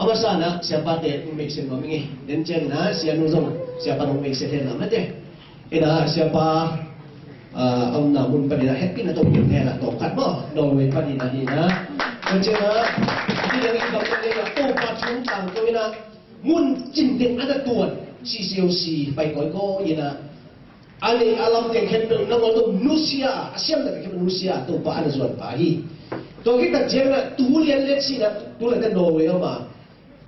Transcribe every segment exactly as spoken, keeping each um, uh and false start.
A masa in ah siapate hong meisiat nuam ing ei. Den ciangin ah sianu zong siapa hong meisiat hen la mate. In ah siapa, ah, a omna mun panin ah hehpihna tawh hong gen hen la, tawmkhat maw, Norway panin ah hi in ah. Den ciangin ah hih leh i gamlak lei ah Topa thu tangko in ah mun cin ding a na tuan, C C O C pai kawikawi in ah, a neih a lam teng khempeuh nangawn zong nusia, a siamna teng khempeuh nusia, Topa a na zuanpa hi. Tua khit tak ciangin ah tu lian let sin ah tu lian teh Norway a om a,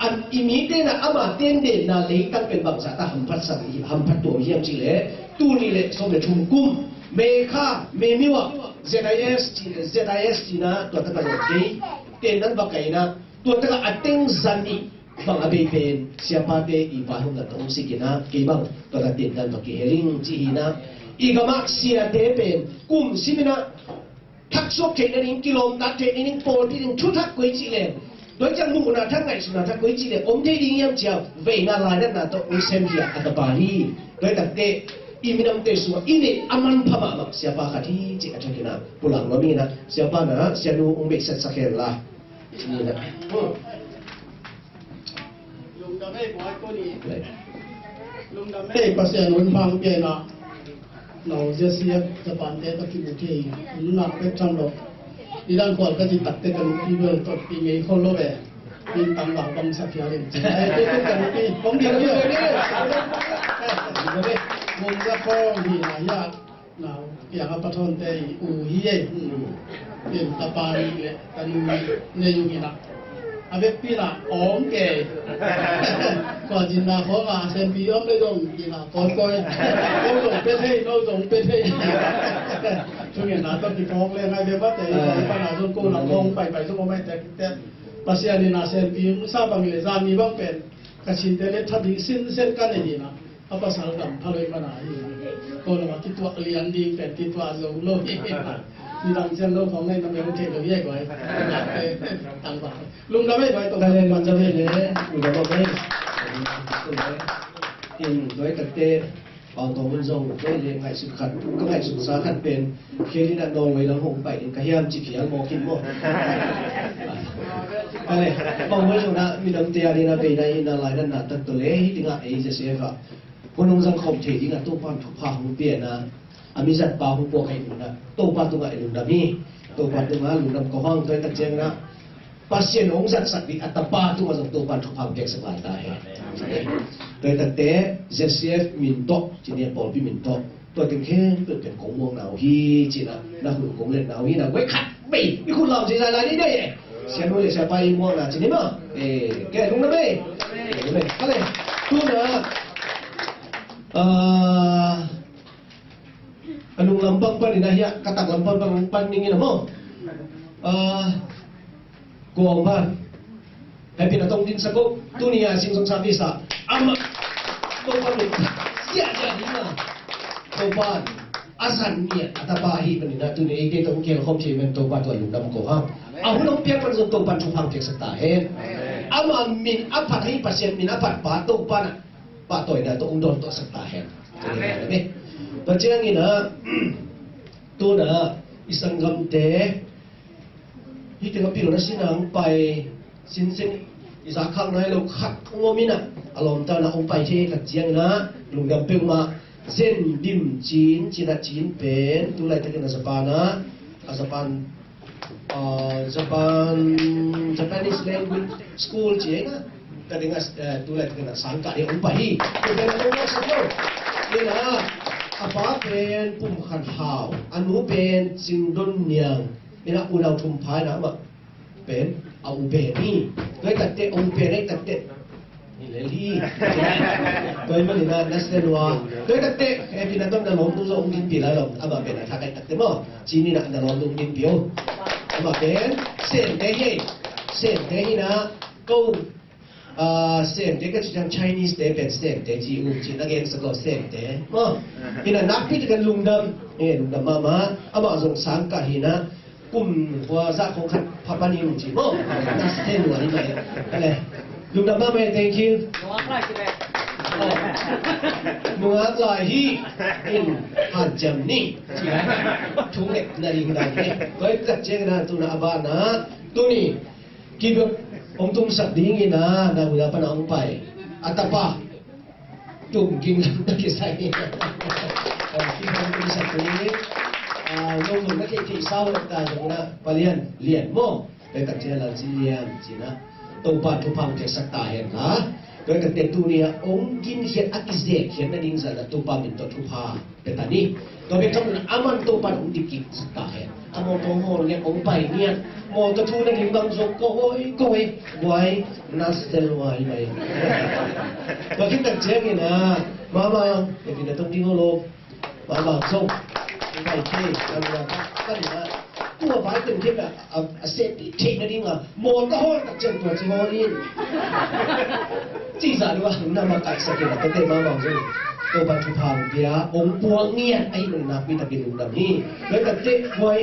an i mite in ah ama tendenna leitang pen bangzah ta hamphatsak hi, hamphat tuam hiam cih leh, tul nih le sawm le thum kum May kha, May May ah Z I S ci, Z I S ci in ah tua tak a lawh kei, tendan va kai in ah tua tak a a teng za nih bang a bei pen siapate i vaihawmna tawh hong sik in ah, kei bang tua tak a tendan va kihel ing ci hi in ah, i gam ah siate pen kum sim in ah thak suak theihna ding, kilawm tak theihna ding, pawlpi ding thuthak koi cih leh, tua ciang muhna thak, ngaihsutna thak koi cih leh om thei ding hiam ci a, veina lainatna tawh hong sem hi a, a tapa hi. Tua hi tak teh i minamte sungah i neih a manpha mahmah siapa khat hi cih a thak in ah pulak nuam ing in ah, siapa in ah sianu hong meisiatsak hen la. Lungdam ei, buai ko ni. Lungdam ei. Ei, Pasian hun phang pia in ah. No, Jesse, Japan te ka kimu thei. Nunnak pek tham lo. I dan khual ka ci tak teh ka nupi bel tawh pi ngei khol lo ve. Min tang bang bang sa phial in. Ei, ei, ei, ka nupi. Kong di lo. Mung za kong hi na ya. Nau, piang a pathon te i u hi ei. Ken ka pa ni le ka nu nei u hi na. A vekpi na om kei. Kua cin na khong a sempi om le dong ki na koi koi. Kong dong pe thei, no dong pe thei. Chung en na to ki kong le ngai ve ba te. Pa na zong ko na kong pai pai zong om ai tek tek. Pasian in a sempi sa bang le zan ni bang pen. Ka sin te le tha ding sin sen ka nei hi na. A pasal gam pha loi mana hi. Ko lo ma kituak lian ding pen kituak zo lo hi. Midang cian lo khong nei na mel thei lo hi ai guai. Tang ba. Lungdam ei guai tong. Ka le lungdam ei le. Lungdam ei. In doi tak te. Pau tong mun zong doi le ngaihsut khat. Ka ngaihsut sa khat pen. Kei in a Norway lam hong pai in ka hiam ci phial mawk in maw. Ka le. Pau mun zong na midang te a ding a bei na in a lai na na tak to le hi ding a ei Jesse ka. Hun hong zang khawm thei ding a Topa in thupha hong pia na, a mizatpa hong puak ahih manin a Topa tungah i lungdam hi. Topa tungah lungdam ko hang. Tua hi tak ciangin a Pasian hong zatsak ding a tapa tungah zong Topa in thupha hong piaksak lai ta hen. Tua hi tak teh Z C F min tawh, ci ni a pawlpi min tawh, tua teng khempeuh pen kong muakna uh hi ci-in a, na hun kong letna uh hi na, guai khat bei i khut lau ci lai lai ni dei e. Sianu le siapa i muakna ci ni maw. Eh, ke lungdam ei. Lungdam ei. Ka le. Tu-in a, ah, a nung lampang panin a hiah, ka tak lampang pan, pan ning in a maw. Ah, kua om pan. Hehpihna tawh hong dinsak o. Tuni a Sing Song service ah amah Topa min ziahziah ding a, Topa a zan ngiat a tapa ahih manin a tuni eite tawh hong kihelkhawm thei man Topa tungah lungdam ko hang. A hun hong piak pan zong Topa in thupha hong piaksak ta hen. Ama min a phat hi, Pasian min a phat pa Topa in a pahtawina tawh hong dawn tuahsak ta hen. Amen. Tua ciangin a, tu-in a, i sanggamte, hih teng a pil lo na sin a hong pai, sinsen i zahkhak nai lo khat hong om in a, a lawmta in a hong pai thei khat ciangin a, lungdam peuhmah, Zen Dim Cin, ci-in a Cin pen, tu laitakin a Japan a, a Japan Ah, Japan, Japanese language school ci-in a, ka ding a, eh, tu lai ka ding a sang kah ding a hong pai hi. Tu pen a hong sak lo. Ina, a pa pen Pum Khan Hau, a nu pen Cing Don Niang. Ina, unau thum pha ina amah pen a u pen hi. Tua hi tak teh, a u pen hi tak teh. Hi lel hi. Tua hi manin a na sia lua. Tua hi tak teh, eh, pi na tawm na lawmnu zong hong dinpih lai lo. Amah pen a thak ai tak teh maw. Ci ni na, na lawmnu hong dinpih o. Amah pen Sente hi. Sente hi na. Ko, ah, Sente ka ci ciang Chinese te pen Sente ci uh ci na gen sa ko Sente. Maw. Hi na nakpi tak kan lungdam. Eh, lungdam mahmah. Amah zong sang kah hi na. Kum kua zah khong khat pha pan ing ci maw. Na sia lua hi mai. Ka le. Lungdam mahmah, thank you. Nungak lai ci le. Oh. Nungak lai hi. In hanciam ni. Ci lai. Thu lek na ring dan ni. Tua hi tak ciang na tu-in a a ban a. Tuni. Kibuk. Hong tumsak dingin a, Nagoya pan a hong pai a tapa tum ging lam na kisai. Hong tumsak ding, a, nong nong na kei kei sau na ta zong na palian lian maw. Tua tak ciang Lal Cin Lian cina Topa thupha hong piaksak ta hen la. Tua tak te tuni a hong ginkhiat a kizekkhiat nading zah na Topa min tawh thupha pia ta ni. Tua bek tham lo in a man Topa hong dikik sak ta hen. A mawtaw hawl ngiat hong pai ngiat, mawtaw thu nading bang zong kawhoi kawhoi guai na sel huai mai. Tua khit tak ciangin a, mama, e pi na tong ding ho lo. Mama zong pai kei, a lua ka ka ni a. Tua pai teng khit a, a, a seh pi theih nading a, mawtaw hawl tak ciang tua ci hawl in. Ci zah lua na makaihsak in a, tua te mama zong Topa thupha hong pia, hong puak ngiat ahih manin nakpi takin lungdam hi. Tua tak te guai,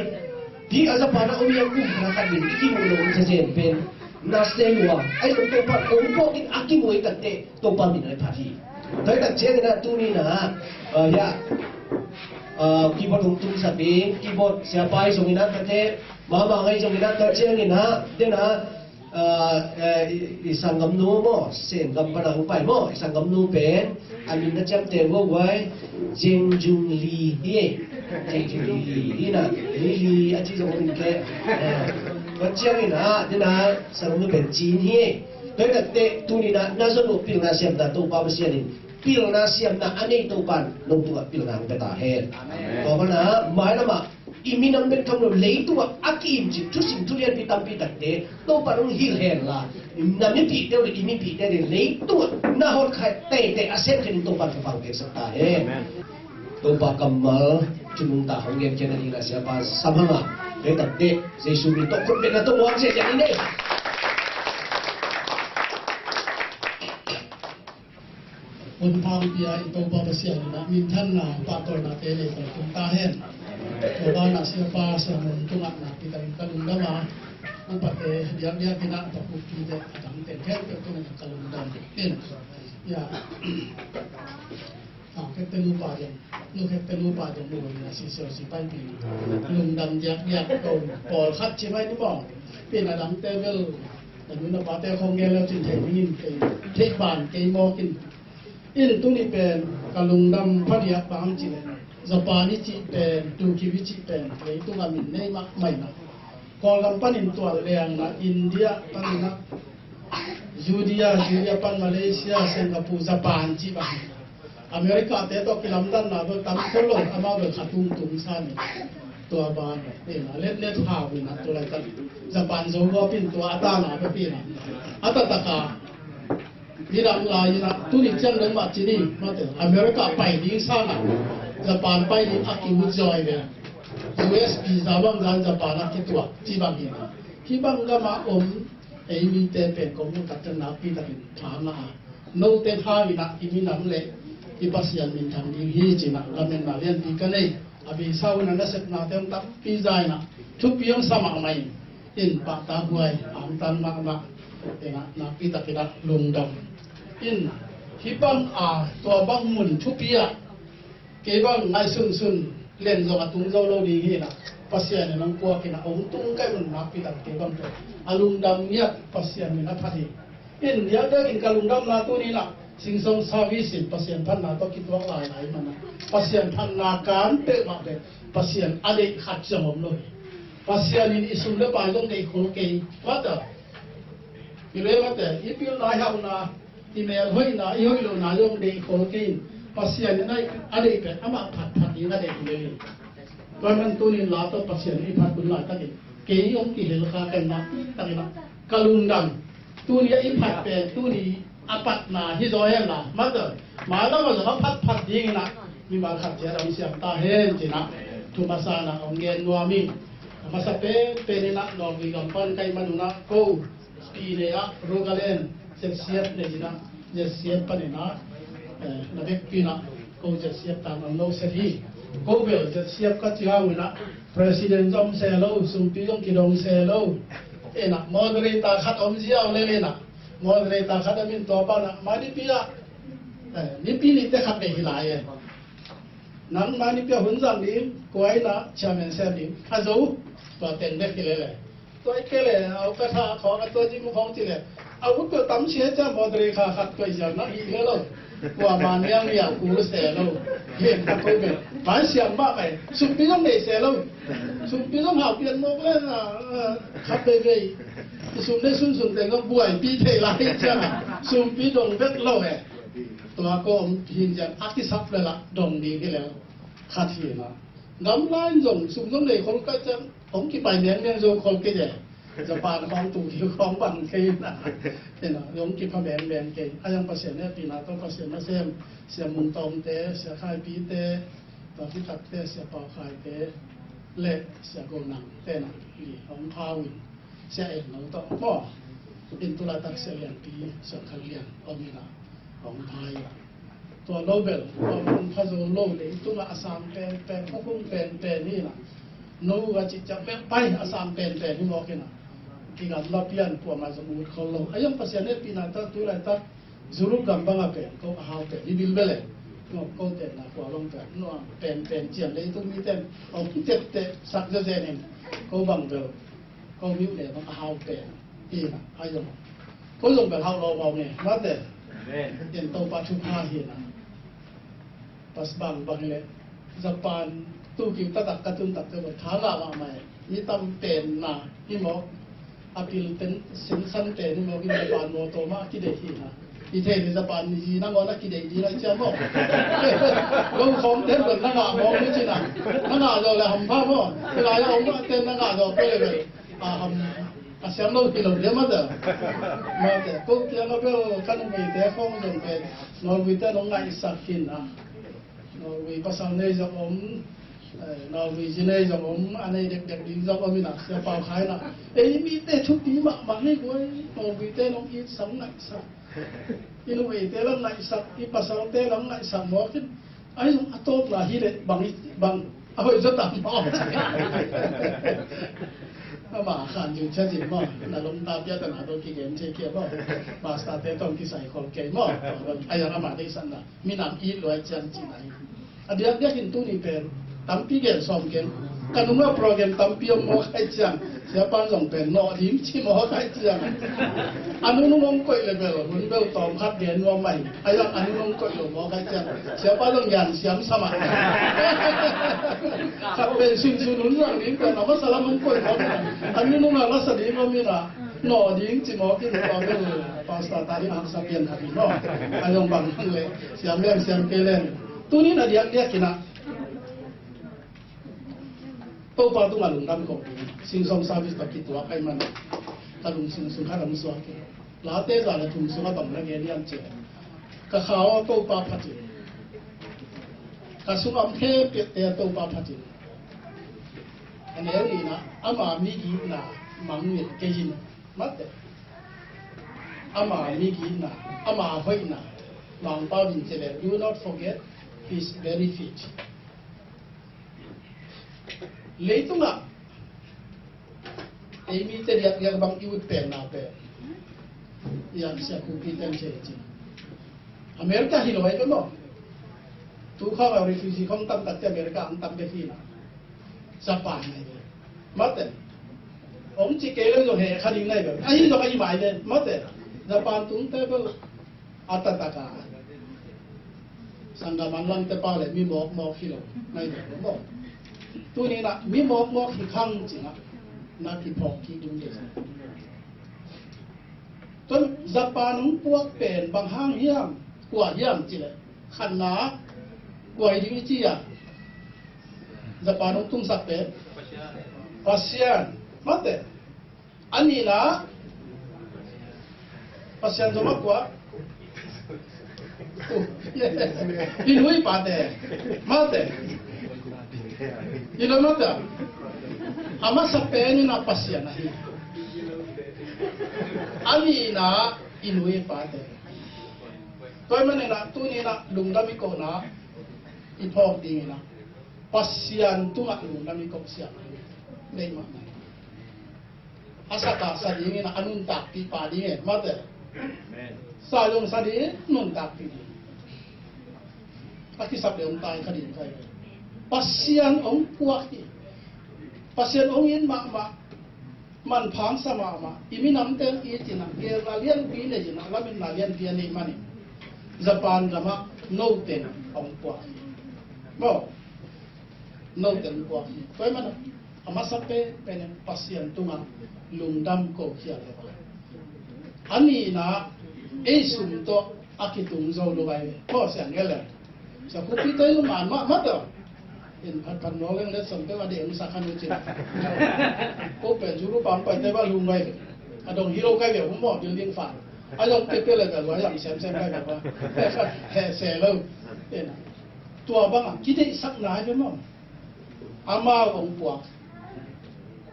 hi a Japan a om i a kum khat khat in i kimuh lo om sa zen pen na se lua. Ahi zong Topa hong puak in a kimuh i tak te Topa min a phat hi. Tua i tak ciangin a tuni na, ah, ya, ah, keyboard hong tumsak ding, keyboard siapa i zongin a tak te, mama ngai zongin a tak ciangin a, den a, ah, eh, i, i sanggamnu maw, Sengam pan a hong pai maw, i sanggamnu pen, a min na ciamteh guai, Jeng Jung Li hi, Jeng Jung Li hi na, Li Li a ci zong min ke, eh, tua ciangin a, den a, sanggamnu pen Cin hi, tua i tak te, tuni na, na zon uh pilna siamna Topa Pasian in, pilna siamna a nei Topa in, nong tungah pilna hong pia ta hen. Amen. Tua mana, mailam ah, i minam bek tham lo leitungah a ki-im cih thusim thulianpi tampi takte Topa hong hilh hen la, na mipihte uh le i mipihte le leitungah na hotkhiat teitei a sem khen in Topa thupha hong piaksak ta hen. Amen. Topa kammal thu nungta hong genkhiat nading a siapa sam hang a, leitang teh Jesu min tawh khut beng na tawh muang ziahziah ni nei. Hun pha hong pia i Topa Pasian in a minthanna, pahtawinate nei kong tung ta hen. Tua banah siapa Siam Mun tungah nakpi takin ka lungdam a, upate diakdiak in a, pakuppite a dangte khempeuh tungah ka lungdam in. Ya. Khekte nupa zong, nu khekte nupa zong mu in a, si siau si pai pi in a, lungdam diakdiak ko, pawlkhat ci mai ni maw. Pi in a dangte bel na nu na pate khong gen leu cin thei dingin kei, thei pan kei mawk in. In tuni pen ka lungdam phadiak bang ci leh, Japan i cih pen, Tokyo i cih pen, leitungah min nei mahmah in a, Kawlgam panin tual leng na, India panin a, Judea, Judea pan Malaysia, Singapore, Japan cih bang. America te tawh kilamdanna bel tam khol lo, amau bel kha tung tung sa ni. Tua ban in a, letlet hau in a, tua laitak Japan zo gawp in tua a tana bek in a, a taktak a nidang lai in a, tuni ciang dong mah ci ni, mate, America pai ding sang a, Japan pai ding a kiut zaw ve. U S visa bang zan Japan a kituak ci bang in a. Hih bang gam a om ei mite pen kong mu tak ciang nakpi takin tha ngah a, note hang in a i minam le i Pasian minthang ding hi ci in a, lametna lianpi ka nei. A visa hun a nasepnate hong tampi za in a, thupi hong sa mahmah in, in pahtakhuai, angtang mahmah in a, nakpi takin a lungdam. In hih bang a, tua bang mun thupi ah, kei bang ngaihsunsun len zong a tung zo lo ding hi in a, Pasian in hong puak in a, hong tung ka hih un nakpi tak kei bang pen a lungdam ngiat, Pasian min a phat hi. In diakdiak in ka lungdamna tuni in a, Sing Song service in Pasian phatna tawh kituak lailai man a, Pasian phatna kan peuhmah pen Pasian a deih khat zong om lo hi. Pasian in i sum le pai zong deih khol kei, mate. I le mate, i pilna, i hauhna, i melhoihna, i hoih lohna zong deih khol kei in, Pasian in a deih pen amah phatphat ding a deih hi. Tua man tuni in la tawh Pasian in i phat hun laitakin kei hong kihel kha ka hi in a, ka lungdam. Tuni a i phat pen tuni a patna hi zaw hen la, mate, mailam a zong a phatphat ding in a, mimal khat ciat a hong siam ta hen ci in a, thu masa in a hong gen nuam hi. A masa penpen in a, Norway gam pan ka hih man un a, ko pi nei ah Rogaland Z C F nei in a, Z C F pan in a, eh, na vekpi in a, ko Z C F tang ang lo set hi. Ko bel Z C F ka ci hang in a, president zong om se lo, sumpi zong kidong se lo. In a, moderator khat om ziau lel in a, moderator khat a min tua pan a, mai nipi ah, eh, nipi nihte khat vei hi lai e. Nang mai nipi ah hun zang ding, kua in a chairman sem ding, a zo, tua teng bek hi lel e. Tua i ke le, a u ka tha khawng a tua jing khawng ci le. A ut tua tam sia cia mawtaw kha khat tua i ziau na hi le lo. Kua ma niang nia kul se lo. Hi ka ko be. Mai siam mah mai. Sumpi zong nei se lo. Sumpi zong hau pian mawk le na. Khat bei bei. Sum ne sum sum teng zong buai pi thei lai cia. Sumpi dong vet lo e. Tua ko om hin cia a kisap le la dong ding hi le. Khat hi na. Gamla in zong sum zong nei khol ka cia. Hong kipai miangmiang zo khol kei e. Japan khawng tu hi khawng bang kei na. Tena hong kipha miangmiang kei. A yang Pasian hehpihna tawh Pasian nasem, Sia Mun Tawm te, Sia Khai Pi te, Tua Ki Tak te, Sia Pau Khai te, le Sia Go Nang te na li hong pha uh in. Sia En No tawh maw. In tu laitak Sia Lian Pi, Sia Khan Lian om hi na. Hong pha hi na. Tua lo bel, tua hong pha zo lo le, i tungah a sang penpen, khuakhung penpen hi na. No a cih ciang bel pai a sang penpen hi mawk hi na. Kigamla pian kuamah zong ut khol lo. A yang Pasian hehpihna tawh tu laitak, Europe gam bangah pen, ko a hau pen, hi bilbel e. No, ko tenna kua bang pen, no a penpen cian le i tung mi ten, hong teptep sak zezen in, ko bang bel. Ko miuh le bang a hau pen. Hi na, a zong. Ko zong bel hau lo bau ne. Mate. Amen. Yen Topa thupha hi na. Pas bang bang le. Japan tu kiu tatak ka tun tak te bel. Tha la la mai. Mi tam pen na. Hi mawk. A pil pen sin san pen hi mawk. Hi Japan mo to ma ki de hi na. I thei ni Japan ni ji na ngawna ki dei di lai cia maw. Lo khawm te bel na ngah maw ni ci na. Na ngah zaw le hampha maw. Ki lai a om a ten na ngah zaw pe le bel. A ham a siam lo hi lo dia mata. Mata. Ko kiang a bel ka numei te khawng zong pe. Norway te nong ngaihsak hi na. Norway pasal nei zong om. Eh, Norway zi nei zong om. A nei dekdek ding zong om hi na. Sia Pau Khai na. Ei mi te thupi mahmah hi guai. Norway te nong it sam ngaihsak. I numei te lam ngaihsak, i pasal te lam ngaihsak mawk in. Ai zong a tawpna hi le bang, bang a hoih zaw tam maw. Ama khan zing cia zing maw. Na lom ta pia ta na tawh kigen thei kia maw. Pastor te tawh kisai khol kei maw. Ai zong ama deihsakna. Minam it luai ciang ci na hi. A diakdiak in tuni pen tampi gen sawm keng. Ka nunga program tampi om mawk ai ciang. Siapa zong pen nawh ding ci mawk ai ciang. A nunung hong koih le bel hun bel tawm khat gen nuam mai. Ai zong a nunung koih lo mawk ai ciang. Siapa zong yan siam sa mah. Khat pen sunsun hun zang ding pen a masa lam hong koih mawk. A nunung a masa ding om in a nawh ding ci mawk in tua bel. Pastor ta ding haksa pian khat in maw. Ai zong bang hang le siam leng siam kei leng. Tuni na diakdiak in a Topa tungah lungdam ko ding. Sing sawm service tawh kituak ai man. Ka lungsim sung khat a hong suak hi. Late za le thum sungah bang na gen hiam cih leh, ka kha aw Topa phat in. Ka sungah om khempeuhte Topa phat in. A neu nihna, ama migitna mangngilh kei in. Mate. Ama migitna, ama hoihna. Mangpau in cih leh, do not forget his benefit. Leitungah ei mite diakdiak bang i ut penna pen, i an sia khupi ten sia ci. America hi lo ai pe maw. Tu khawng a refugee khawng tam tak te America ang tam pe hi na. Japan nai ve. Mate. Om ci kei lo zong he kha ding nai ve. Ahi zong ahi mai ve. Mate. Japan tung te bel a tatak a. Sanggaman lang te pa le mi mawkmawk hi lo. Nai ve lo maw. Tuni na mi mawkmawk hi khang ci na. Na kiphawk ki ding de. Tun Japan hong puak pen bang hang hiam, kua hiam ci le. Khatna, kua hi ding i ci a. Japan hong tungsak pen Pasian. Mate. A nihna, Pasian zong a kua. Uh, i nu i pate. Mate. I lo mate. A masa pen in a Pasian ahi. A nihna i nu i pate. Tua ahih manin a tuni in a lungdam i kohna i phawk ding in a Pasian tungah lungdam i koh siam ahi. Nei mahmah. A sa ta sa ding in a nuntakpih pa ding e, mate. Sa zong sa ding, nuntakpih ding. A kisap le hong tai kha ding kai. Pasian hong puak hi. Pasian hong it mahmah. Manpha sa mahmah, i minamte i cih na, geelna lianpi nei in a, lametna lianpi a neih manin Japan gamah note in hong puak hi. Maw, note in puak hi. Tua ahih manin a masa penpen in Pasian tungah lungdam ko khial lo a. A nihna, ei sum tawh a kitung zo lo ai ve. Maw, siang gel le. Sia khupi tei lu man mah mah tawh. In phat phat nawk leng letsong teuh a deng sa khan uh cin. Ko pen zulu pang pai tei ba lum vai. A dong hi lo kai ve uh maw, building fa. A dong tei tei le ka lua yang sem sem kai ve ba. He se lo. In tua bang a kideihsakna hi ve maw. Amau hong puak.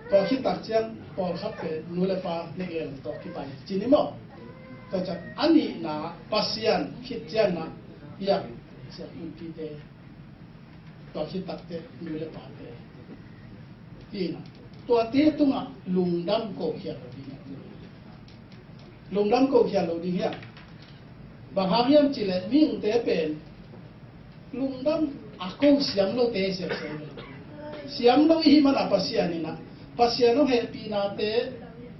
Tua khit tak ciang pawlkhat pen nu le pa ne el tawh kipai ci ni maw. Tua ciang a nihna Pasian khit ciang na, hiah, sia kumpite, tua khit takte nu le pate, hi na, tuate tungah lungdam ko khial lo ding hiam? Lungdam ko khial lo ding hiam? Bang hang hiam cih leh mihingte pen lungdam a ko siam lote siam siam lo. Siam lo i hih man a Pasian in a, Pasian hong hehpihnate,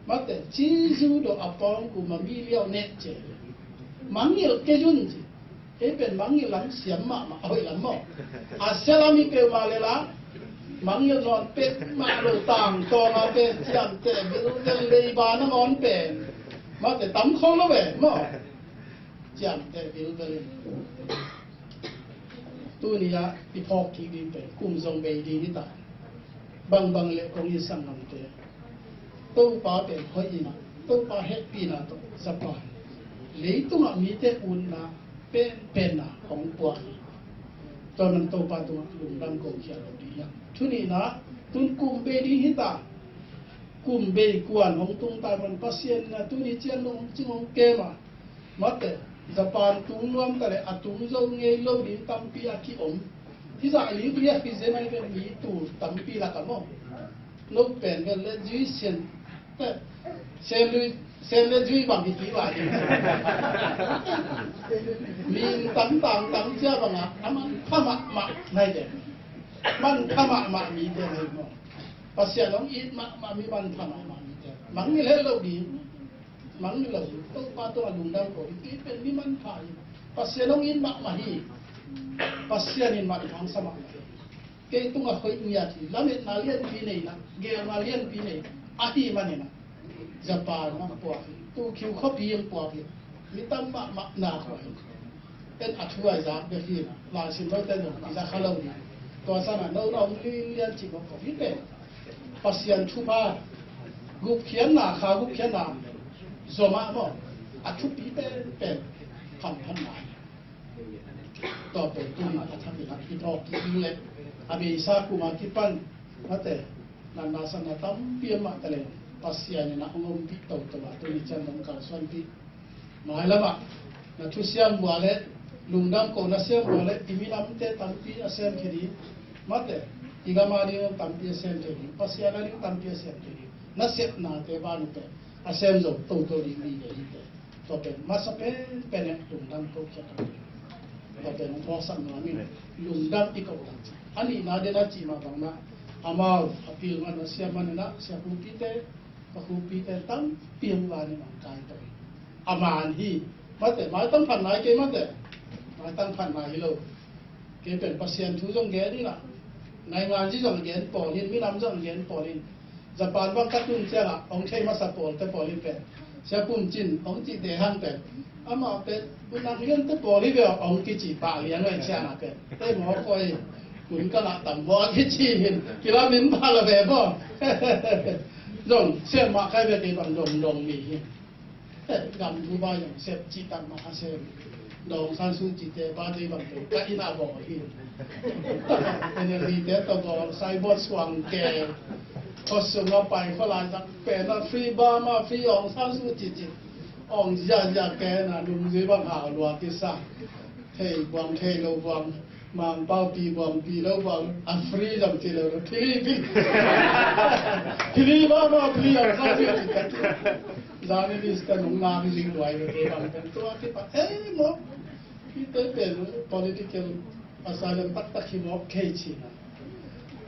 mate, cizu dawh a pawng kum a mi liau neh cia. Mangngilh kei un ci. Ei pen mangngilh lam siam mahmah, a hoih lam maw. A sia lam i peuhmah leh la, mangngilh nawn peuhmah lo, tangtawng a pen ciamteh bilbel, leiba nangawn pen, mate, tam khol lo ve maw. Ciamteh bilbel in. Tuni-ah i phawk kik ding pen kum zong bei ding hi ta. Bangbang leh kong i sanggamte, Topa pen hoih in a, Topa hehpihna tawh Japan leitungah mite utna penpen a hong puak hi. Tua man Topa tungah lungdam ko khial lo ding hiam? Thu nihna, tun kum bei ding hi ta. Kum bei kuan hong tung ta man Pasian in a tuni ciang dong hong cing hong kem a. Mate, Japan tung nuam ta leh a tung zo ngei lo ding tampi a ki-om. Hih zah lik liak hi zen ahi ven mi tul tampi lak a maw. No pen ven le zui sian, eh, sian lui, sian le zui bang hi kik lai ding. Mi tam tang tam cia bang a, a manpha mahmah nai de. Manpha mahmah mite nai maw. Pasian hong it mahmah mi manpha mahmah mite. Mangngilh het lo ding. Mangngilh lo, Topa tungah lungdam ko, i pen mi manpha hi. Pasian hong it mahmah hi. Pasian in manpha hong sa mahmah hi. Kei tungah hoih ngiat hi, lametna lianpi nei na, geelna lianpi nei, ahih manin a Japan hong puak hi, Tokyo khuapi hong puak hi. Mi tam mahmah na khuai. Pen a thu a i zak bek hi na, lai sim lote zong i za kha lo ding. Tua sangin no na hong lianlian cih bawk ko hi pen. Pasian thupha, gupkhiatna, kha gupkhiatna, zomah maw, a thupi penpen, hamphatna hi. Tua pen tuni a thak in a i phawk kik ding leh, a beisa kum a kipan, mate, natna satna tampi a mah ta leh, Pasian in a hong ompih toto a, tuni ciang hong kalsuanpih. Mailamah na thusiam vua le, lungdam ko na siam vua le, i minamte tampi a semkhia ding, mate, i gam a ding tampi a semkhia ding, Pasian a ding tampi a semkhia ding, na sepnate banute a sem zo toto ding mi ve hi te. Tua pen masa penpen e, lungdam ko khia ta. Tua pen hong phawksak nuam in, lungdam i ko ta. A nihna den a cih mah bang na, amau a pilman a siam man in a, sia kumpite, ka kumpite tampi hong van in hong kai ta hi. A man hi. Mate, maitang phat nai kei mate. Maitang phat nai hi lo. Kei pen Pasian thu zong gen in a. Naingan zi zong gen pawl in, minam zong gen pawl in. Japan bang ka tun ciang a, hong thei masa pawlte pawl in pen. Sia Pum Cin, hong cihte hang pen. Amah pen, bu nang liante pawl hi ve hong kici pah lian vai ciang a pen. Tei maw koi, kun ka ngah tam maw kici hin. Kilam in pah la ve maw. Zong, siam mah kai ve kei bang dong dong mi hi. Gam thu ba yong sep cih tak mah a sem. Daw Aung San Suu Kyi te ba dei bang te ka inn a bawl hi. Energy te tawh bawl, saibot suang ke. Khuasung a pai, khualai tak pen a free Burma, free Aung San Suu Kyi cih. Aung zia zia ke na nungzui bang hau lua kisa. Thei buang thei lo buang. Mangpau pi buang pi lo buang a free zong ci lo lo. Philip, Philip. Philip ba ma free a sa free ci ka ci. Zani list ka nung ngak zing luai lo te bang kan tua ki pa. Eh mo. Ki te pen political asylum tak tak hi mo kei ci na.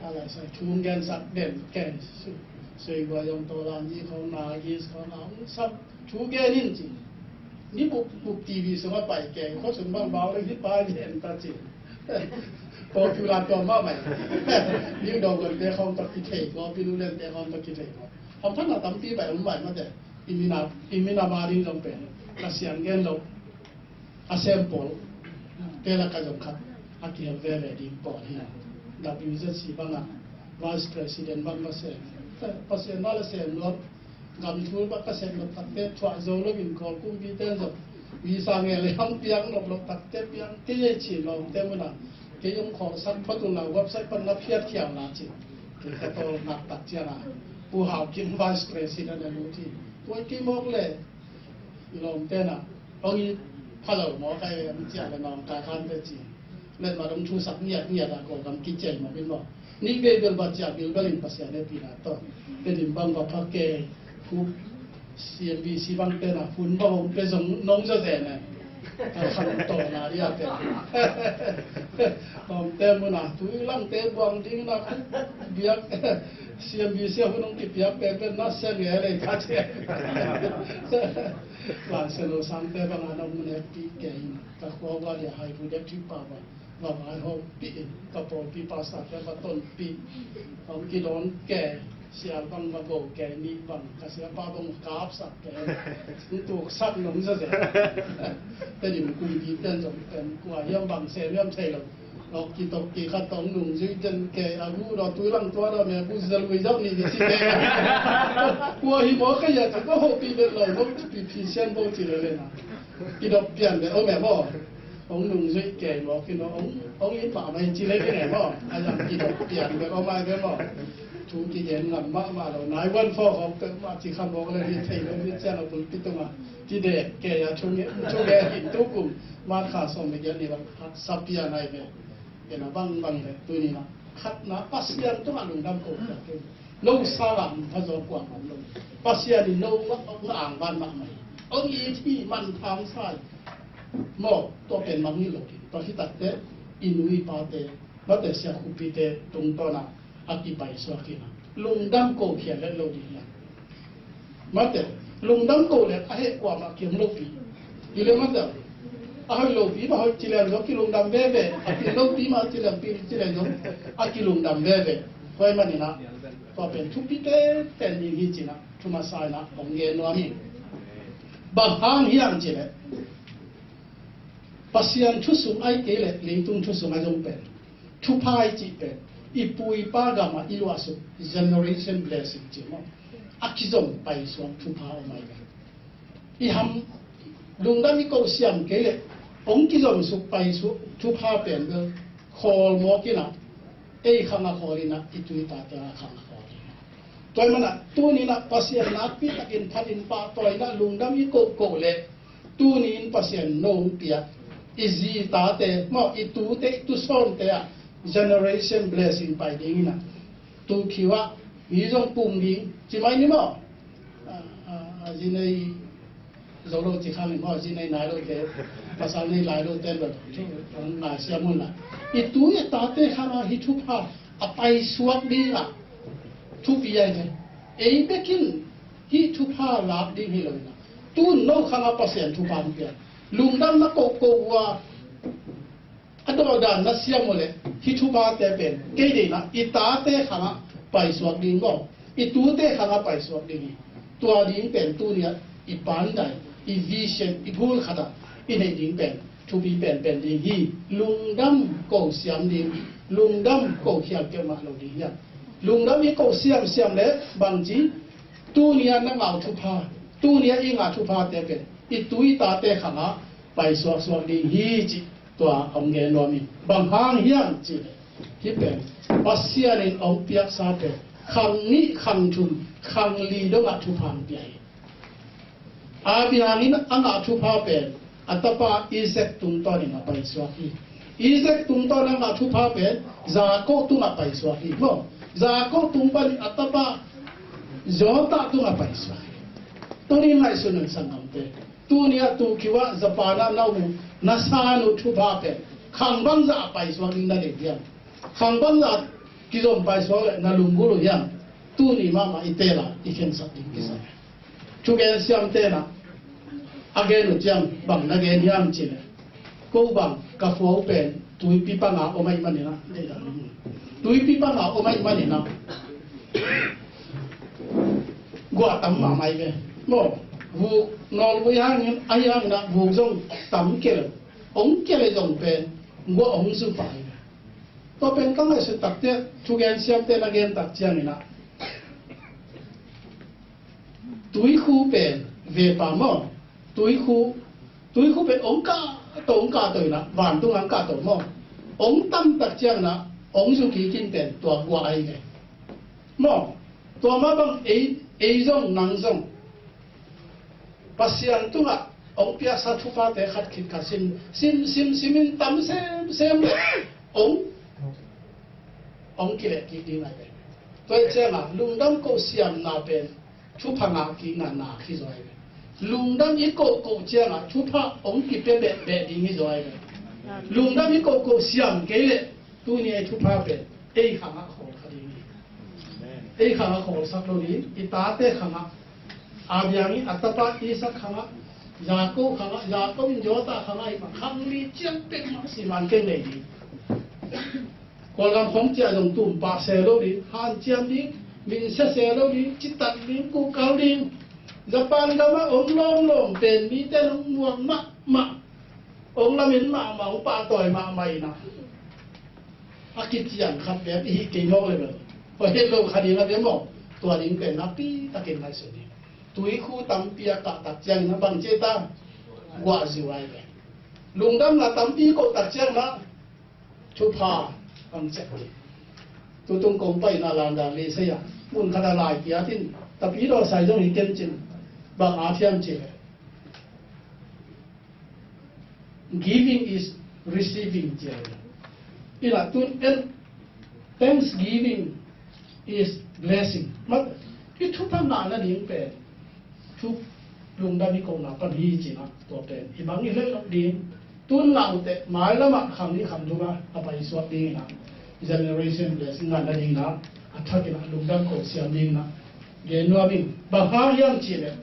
Ala sa chung gen sak den ken su. Sui gua yong to la ni khong na gi khong na hong sam thu gen in ci. Ni buk buk T V sung a pai keng khua sung bang bau le hi pai den ta ci. Popular tua ma mai. Ni dong gon te khong ta ki thei ko, pi lu len te khong ta ki thei ko. Hong phan na tampi bai um bai ma te. I mina i mina ma ding dong pen. Ka sian gen lo. A sem pawl te lak a zong khat a kihel veve ding pawl hi. W Z C bangah Vice President bang va sem, Pasian na la sem nuam. Gam thul bang ka sem lo takte thuah zo lo in Kawl kumpi ten zong visa nge le hong piang nop lo takte piang te ye chin lo te muna. Kei hong khawlsak phot un la website pan na phiat khial na cin. Kei ka tawlnak tak ciang a Pu Hau Kim Vice President a lut hi. Tua kei mawk le i lawm tena hong i phalo maw ka e hong ciah le nawng kai khan te ci. Letmat hong thusak ngiat ngiat a ko gam kicei maw bin maw. Nih bei bel ba ciah bilbel in Pasian e pina tawh Tedim bang va phak ke. Hu C M B C bang tena hun bang hong pe zong nong zaw zen e. Ka khan tawh na ria pe. Tawm te muna tui lang te buang ding na biak. C M B C a hun hong kipiak pe pe na sia nge le ka ce. Lan se lo sang te bang a na mun e pi ke in ka khua wa lia hai bu dek thi pa ba. Bang ai hong pi in ka pawlpi pastor te va ton pi. Hong kidawn ke sial bang va go ke ni bang ka sia pa bang kapsak ke. Ntuk sak nong sa se. Tedim kumpi ten zong ten kua hiam bang se hiam thei lo. Lok kitok ki khat tong nung zui ten ke a gu do tui lang tua do me gu zel wi zau ni ki si ke. Kua hi mo ka ya ka ko ho pi ben lo mo pi pi sian bo ci le le na. Kidok pian be o me mo. Hong nung zui ke mo kino hong hong in ma mai ci le ke ne mo. A yang kidok pian be o mai be mo. Thu kigen ngam mahmah lo nai wan fo hong pek mah ci kham bawk le hi thei lo hi cian a pulpit tungah ci dek kei a thu nge thu nge hin tu kum mat kha sawm le giat ni bang khat sa pia nai ve. Kei na bang bang le tuni na khatna Pasian tungah lungdam ko pia kei. No sala mun pha zaw kuang om lo. Pasian in no nga nga ang ban mahmah hi. Hong it hi man thang sa hi. Maw tua pen mang hi lo hi. Tua hi takte i nu i pate mate sia khupite tungtawna a kipaisuak hi na. Lungdam ko khia let lo ding hi a. Mate lungdam ko le a heh kuamah kiam lopi. Hi le mate a hoih lopi ma hoih cilian zo kilungdam veve a pi lopi ma cilian pi cilian zo a kilungdam veve. Tua hi maninah tua pen thupi pen pen ding hi cinah thu masa inah hong gen nuam hi. Bang hang hiam cileh Pasian thu sung ai kei le leitung thu sung ai zong pen thupha i cih pen i pu i pa gamah i luahsuk generation blessing ci maw? A kizom paisuak thupha om ai ve. I ham lungdam i koh siam kei le hong kizomsuk paisuak thupha pen bel khawl mawk inah ei khang a khawl inah i tui tate a khang a khawl inah. Tua i manah tuninah Pasian nakpi takin phatin pahtawi inah lungdam i kohkoh le tunin Pasian no hong piak i zi tate maw i tute i tusawnte ah generation blessing pai ding inah tu khiu ah mi zong pum ding ci mai ni maw? A, a, a zi nei zo lo ci khang in maw zi nei nai lo te pasal nei lai lo te lo nai siam un la i tu i tate khang a hi thupha a paisuak ding ah thupi ai ve. Ei bekin hih thupha lak ding hi lo inah tun no khang a Pasian thupha hong piak lungdam na kohkoh uh a a dawhdan na siam uh le hih thuphate pen kei deihna i tate khang a paisuak ding maw i tute khang a paisuak ding hi. Tua ding pen tuni ah i pandai i vision i gul khat ah i neih ding pen thupi penpen ding hi. Lungdam ko siam ding lungdam ko khial keuh mah lo ding hiam? Lungdam i ko siamsiam le bangci tuni a na ngah thupha tuni a i ngah thuphate pen i tu i tate khangah paisuaksuak ding hi cih tua hong gen nuam in bang hang hiam cih le hih pen Pasian in hong piaksa pen khang nih khang thum khang li dongah thupha hong pia hi. Abraham in a ngah thupha pen a tapa Isaac tungtawnin a paisuak hi. Isaac tungtawn a ngah thupha pen Jacob tungah paisuak hi maw? Jacob tung panin a tapa Joseph tungah paisuak hi. Tuni ngaihsun un sanggamte. Tuni a tu kiu ah Japan ah na um na san uh thupha pen khang bangzah a paisuak ding na deih hiam? Khang bangzah kizom paisuak le na lunggulh uh hiam? tuni mahmah i teel a i khensat ding kisam. Thugen siamte na a gen uh ciang bang na gen hiam cih leh, ko bang ka khua uh pen tuipi panga om ahih manin ah, tuipi panga om ahih manin ah guah tam mahmah hi ve. Maw, vuk nawlvui hangin, ahi hangin ah vuk zong tam kei leh, hong kei leh zong pen guah hong zu pah hi ve. Tua pen ka ngaihsut takte, thugen siamte na gen tak ciangin ah tuikhu pen ve pa maw, tuikhu, tuikhu pen hong kahto, hong kahto in ah, vantung hong kahto maw, hong tam tak ciangin ah hong zu kik in pen tua guah ahi ve. Maw, tua mah bang ei, ei zong nang zong Pasian tungah hong piaksa thuphate khat khit khat sim, sim, sim, sim in tam semsem leh hong, hong kileh kik ding ahi ve. Tua ahih ciangah lungdam koh siamna pen thupha ngah kikna na hi zaw ahi ve. Lungdam i kohkoh ciangah thupha hong kipia behbeh ding hi zaw ahi ve. Lungdam i kohkoh siam kei leh tuni a i thupha pen ei khangah khawl kha ding hi. Ei khangah khawlsak lo ding, i tate khangah, a biang in a tapa Isak khangah, Jakob khangah, Jakob in Jota khangah, i khang li ciang pek mah siman kei nei ding. Kawlgam khong ciah zong tumpah se lo ding, hanciam ding, minsia se lo ding, citat ding, kukal ding. Japan gamah hong lawmlawm pen mite hong muak mahmah, hong lamen mahmah, hong pahtawi mahmah in ah, a kician khat pen i hih kei mawk leh bel, hoi het lo kha ding a ve maw. Tua ding pen napi takin ngaihsun ding. Tuikhu tampi a kah tak ciangin ah bang ci ta, guah zu ahi ve. Lungdamna tampi koh tak ciangin ah thupha hong ciah hi. Tutung kong pai in ah London lei sei ah, mun khat ah lai kiat in, tapi dawh sai zong hi ken cin, bang a thiam ci leh, "Giving is receiving," ci a hi. In ah tun en, "Thanksgiving is blessing." Mat, i thupha ngahna ding pen thu, lungdam i kohna pan hi cin ah, tua pen i bang i hleloh ding. Tun ngah uh teh mailam ah khang nih khang thum ah a paisuak ding in ah, generation blessing ngahna ding in ah, a thak in ah lungdam koh siam ding in ah gen nuam ing. Bang hang hiam cih leh,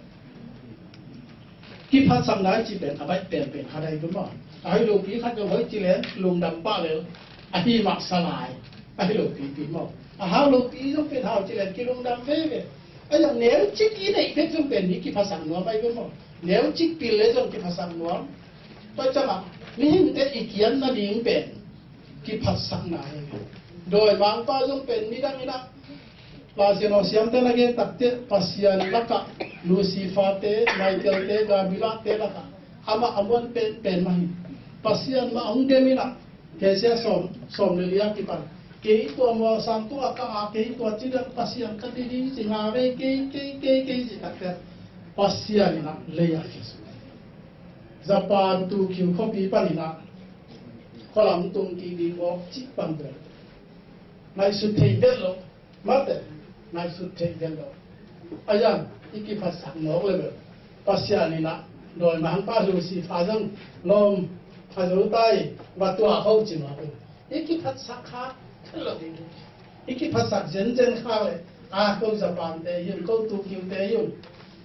kiphatsakna i cih pen a baih penpen khat ahi ve maw. A hi lopi khat zong hoih ci leng lungdam pah lel, a hi mah sa lai, a hi lopipi maw. A hau lopi zong pen hau ci leng kilungdam veve. A zong neucik i neih bek zong pen mi kiphatsak nuam ahi ve maw. Neucik pil le zong kiphatsak nuam. Tua ciangah mihingte i kiatna ding pen kiphatsakna ahi ve. Dawimangpa zong pen nidang in ah Pasian aw, siamte na gen takte, Pasian lakah, Lucifer-te, Michael-te, Gabriel-te lakah amah a muan penpen mah hi. Pasian mah hong dem in ah, Genesis sawm, sawm le li a kipan, kei tua mual sang tungah ka ngah, kei tua ci dang Pasian ka hi ding ci ngah ve, kei, kei, kei, kei ci takte, Pasian in ah lei ah khesuk. Japan Tokyo khuapi panin ah khualam tung kik ding mawk cih pan pen ngaihsut thei vet lo. Mate, ngaihsut theih den lo. A zan, i kiphatsak mawk le bel, Pasian in ah, dawimangpa Lucifer zong lawm pha zo ta hi, va tuak ho ci mawk hi. I kiphatsak kha lo. I kiphatsak zenzen kha le, a ko Japan te hi un, ko Tokyo te hi un.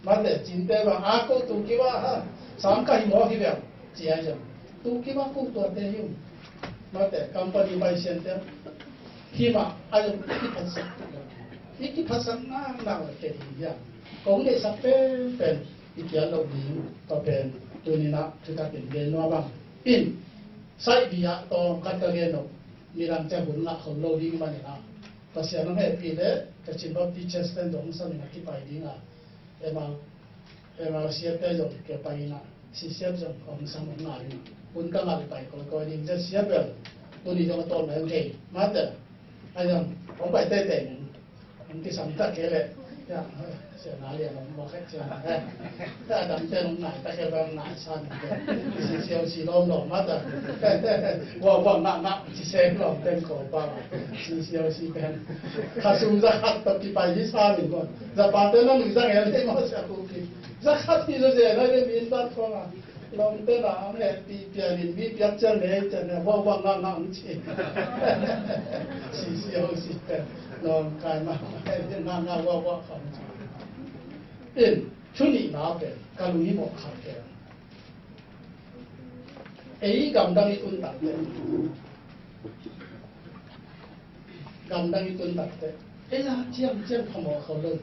Mate, cinte bang, a ko Tokyo a ha, sam ka hi mawk hi bel, ci a zong. Tokyo a ko tuate hi un. Mate, company bai sian te. Hi mah, a zong i kiphatsak. I kiphatsak naknak le kei hi hiam. Kong deihsak penpen, i kiat loh ding, tua pen, tuni-in ah, thutak in gen nuam ing. In, saih bia tawm khat ka gen lo, midang ciang hun ngah khol lo ding manin ah. Pasian hong hehpih leh, Kachin Baptist Church ten dong sam in ah kipai ding a. Ema, ema siate zong kipai in ah, si siat zong hong sam hong ngai in ah. Hun ka ngah leh pai kawikawi ding, zia siat bel. Tuni zong a tawm leng kei, mate. A zong, hong pai teitei ning. Hong kisam tak kei leh. Ya, sia na lian hong mawk kei cia. Ya, dam te hong ngai tak kei bang ngai san. Si siau si lawm lawm, mate. Wa, wa, ngah, ngah, si seng lawm ten ko bang. Si siau si ten. Kha sum za khat tawh kipai hi sa min ko. Za pa te na nui za ngen hei maw sia ku ki. Za khat hi zo zen a le min ban ko ma. Lawmte na ang hehpih pianin mi piak ciang le ciang le huang huang ngang ngang ci. Si si ho si. Nong kai ma, kai ma, na, na, wa, wa, khong. In, thu nihna pen, ka lunghimawh khat pen. Ei gamdang i tun takte. Gamdang i tun takte. Ei la ciam ciam phamawh kho lo.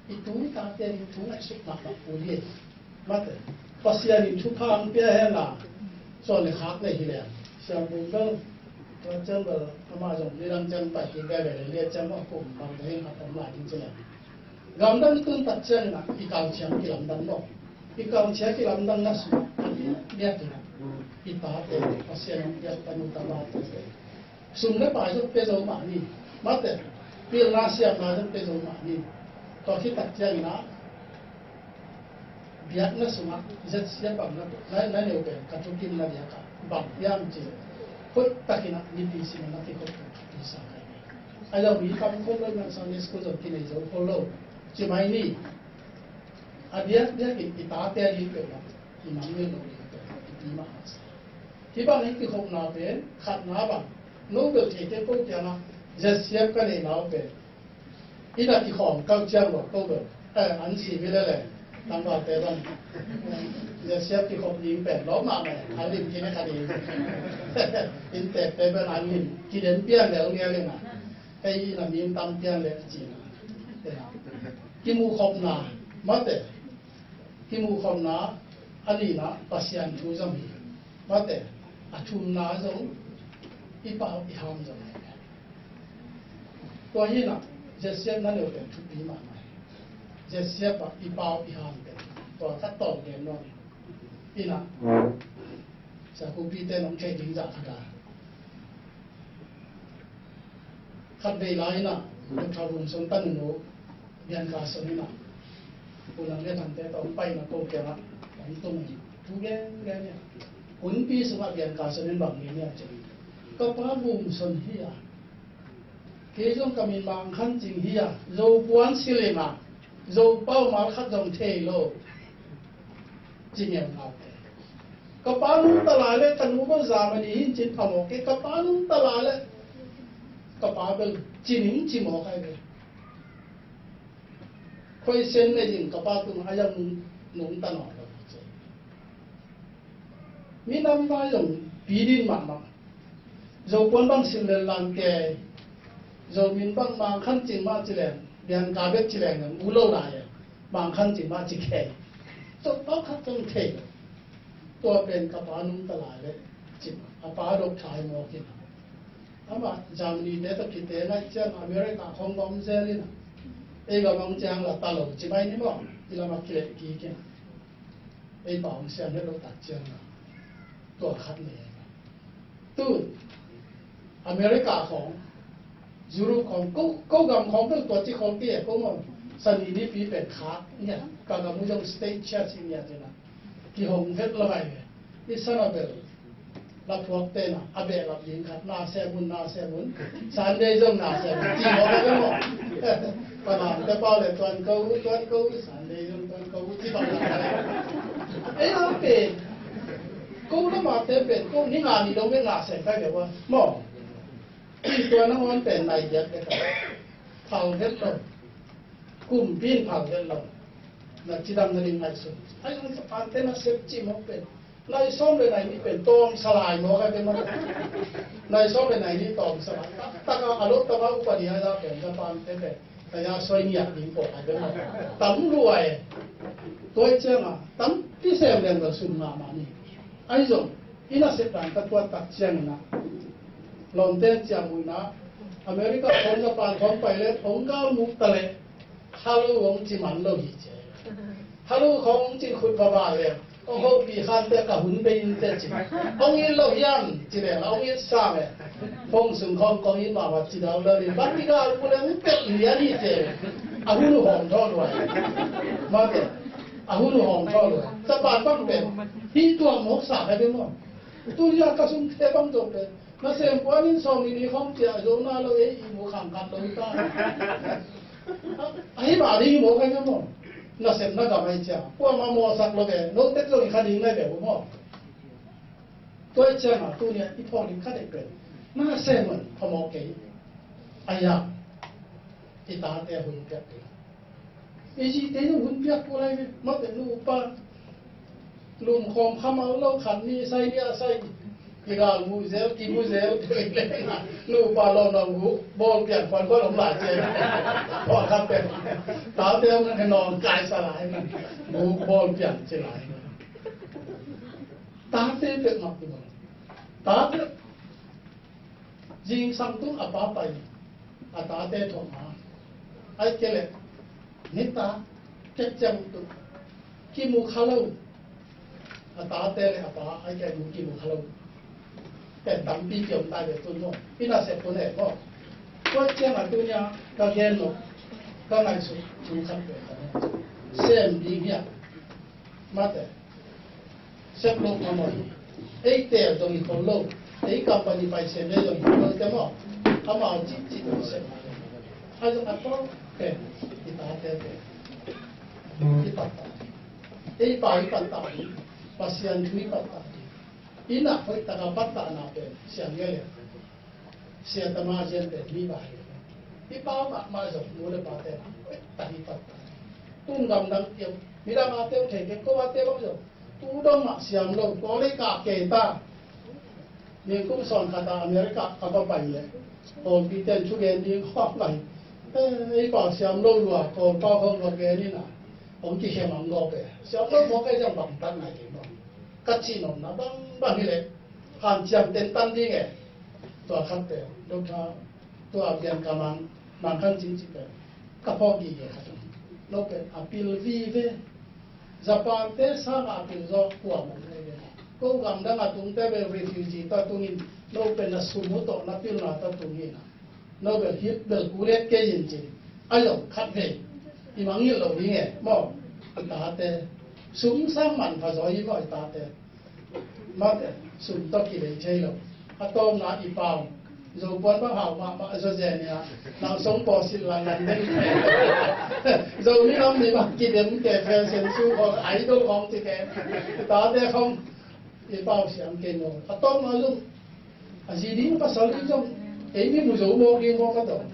I tu i tate i thu ngaihsut mahmah pu hi. Mate, Pasian in thupha ang pia hen la, suan le khak le hi le. Siam bung bel, tua ciang bel, amah zong nidang ciang pai kik veve le liat ciang mah kum bang te heng a tom lai ding ci le. Gamdang i tun tak ciang in a, i kal ciang kilamdang lo. I kal ciang kilamdang na sung, a ti biak in a. I tate, Pasian ang piak tanu tapa te. Sum le pai zong pia zo mah ni. Mate, pilna siamna zong pia zo mah ni. Tua khit tak ciang in a, biakna sungah, Z C F bang na, na, na neu pen, ka thukim na biakah, bang hiam ci. Hoih takin a, mipi singin a kikhop pen, thupi sa kai. A zong mi tam khol lo, na Sunday school zong kinei zo khol lo. Ci mai ni, a biak, biak in, i tate a ding pen, i nam neu lo ding pen, i pi mah mah sa. Hih bang i kikhopna pen, khatna bang, no bel theite ko kiangah, Z C F ka neihna uh pen. I na kikhawm kau ciang lo, ko bel. Eh, an si mi le le. Tangvalte bang. Joseph kikhop ding pen, lawm mahmah, an lim kine kha ding. Inntekte bel an lim, kiden pian le ung ia le na. Hei i na min tam pian le ci na. Kimukhopna, mate. Kimukhopna, a nihna, Pasian thu zong hi. Mate, a thumna zong, i pau i ham zong hi. Tua hi na, Joseph na neu pen thupi mahmah hi. Joseph a i pau i ham pen. Tua ka tawng gen nuam hi. Hi na, sia kupi te nong thei ding zah khat a. Khat vei lai in a, Doctor Vumson tanu nu, Bianka Son in a, Pu Lam le Thangte tawh hong paina ko kiangah, hong tung hi. Thu gen gen hi. Hunpi sungah Bianka Son in bang gen hi a cih. Ka pa Vumson hi a. Kei zong ka min Mang Khan Cing hi a. Zopuan si leng a. Zopau mal khat zong thei lo. Ci ngiau ngau te. Ka pa nungta lai le ka nu bel Germany hi in cin phamawh kei, ka pa nungta lai le ka pa bel ci ning ci mawk ai ve. Khoisen ne ding ka pa tung a yang nungta nawn lo. Minam vai zong pi din mahmah. Zopuan bang sim lel lan kei. Zomin bang Mang Khan Cing mah ci leng, Bianka bek ci leng, u lo lai e. Mang Khan Cing mah ci kei. Zopau khat zong thei. Tua pen ka pa nungta lai le ci mah. A pa dok thai mawk in. Amah Germany te tawh kite ngai ciang America khong bawm zel in. Ei gam ong ciang la ta lo ci mai ni maw. I lamah kileh kik in. Ei pau siam het lo tak ciang a, tua khat nei. Tu America khong, Europe khong, ko, ko gam khong bel tua ci khong ti e, ko maw. Sani nipi pen khat nia, ka gam uh zong state church nia te na. Kihong het lo ai ve. I sana bel. Laphuak te na, a behlap ding khat, na sem un, na sem un. Sunday zong na sem un. Ci mawk a bia maw. Ka nante pau le tuan ko, tuan ko, Sunday zong tuan ko, ci bang na. Ei a pen. Ko lamah te pen, ko ni nga ni dong pen na sem kai bia maw. Maw. Ci tuan nangawn pen nai giat bia ka. Phal het lo. Kumpi in phal het lo. Na cidam na ding ngaihsun. Ai zong sa pan te na sep ci mawk pen. Nai sawm le nai nih pen tawm salai maw ka te maw. Nai sawm le nai nih tawm salai. Tak tak a lo tama upadi a za pen Japan te pen. Kaya soi ngiat ding ko ka te maw. Tam luai. Tua i ciang a tampi sem leng bel sum ngah mah ni. Ai zong i nasep dan ka tuat tak ciang in a. Lawmte ciang uh in a. America khong Japan khong pai le khong gal muk ta le. Hello hong ci man lo hi ce. Hello khong hong ci khut va ba le. Hong ho pi khan te ka hun bei in te ci. Hong it lo hiam ci le la hong it sa me. Hong sung khong kong it ma ma ci dau lo ni. Bang ki ga lu le hong pel ni a ni ce. A hun hong tho lo ai. Ma te. A hun hong tho lo ai. Sa pan bang pe. Hi tua mo sa ka de mo. Tu ya ka sung te bang to pe. Na sem puan in sawm ni ni khong cia zo na lo ei i mu khang khat lo ta. Ahi mah ding maw ka ngia maw? Nasepna gam ahi ciang kuamah mawhsak lo ve, note zong i kha ding nai ve uh maw? Tua i ciangah tuni-ah i phawk ding kha dek pen nasem un phamawh kei. Ahi a, I tate hun piak kei. I zite zong hun piak kul lai ve. Mate nupa lum khawm khamal lo, khat ni sai, nia sai. I gal mu zel, ki mu zel. Nupa lo na mu bawl pian khuan khuan om lai ce. Pawlkhat pen tate om na khe nawn kai sa lai na. Mu bawl pian ci lai. Tate pek mak ti bang. Tate Zingsang tung a pa pai, a tate thuak ma. Ai ke le, nita, kek ciang tung, kimu kha lo. A tate le a pa, ai ke mu kimu kha lo. Pen tampi kiom tai le tun mo. Ina se tun e mo. Tua ciang a tun ya, ka gen lo, ka ngaihsut, thu khat pe ka ne. Sem ding hiam. Mate. Sep lo amau hi. Ei tel dong hi khol lo. Ei company pai sem le dong hi khol lo te maw. Amau cih cih dong sep. Ai dong a tawh pen. I tate pen. I patta. Ei pa i patta. Pasian thu i patta. I nak hoih taka patta na pen. Siang nge le. Sia tama zian pen mi ba hi. I pau mahmah zong nu le pate na. Tahi pat. Tung gamdang kiam. Midang a teu thei ke ko a teu zong. Tu dong mah siam lo. Ko le ka ke ta. Ning kum sawn khat a America ka pa pai le. Ko pi ten thu gen ding khop lai. Eh, i pau siam lo lua. Ko pau khop lo gen ni na. Ong ki khem ang lo pe. Siam lo mo ke zong bang tan nai ding bang. Ka ci nom na bang bang hi le. Hanciam tentan ding e. Tua khat te, Doctor, tua pian ka mang, mang khan cing ci te. Ka phawk gige khat. No pen a pil vive. Japan te sang a pil zo kua mong ne ve. Ko gamdang a tung te ve refugee ta tungin, no pen a sum uh tawh na pilna ta tungin a. No bel hit bel kulet kei in cin. A zong khat vei. I mangngilh lo ding e maw. I tate. Sum sang manpha zaw hi maw i tate. Mate, sum tawh kilei thei lo. A tawmna i pau. Zopuan bang hau mahmah zaw ze nia. Nang song paw silh lang ngan dei. Zomi lam ni bang kidem ke fashion show khawng, idol khawng ci ke. I tate khawng. I pau siam kei maw. A tawmna zong A zi ding pasal ding zong, ei mi mu zo mawk ding mawk ka tawh.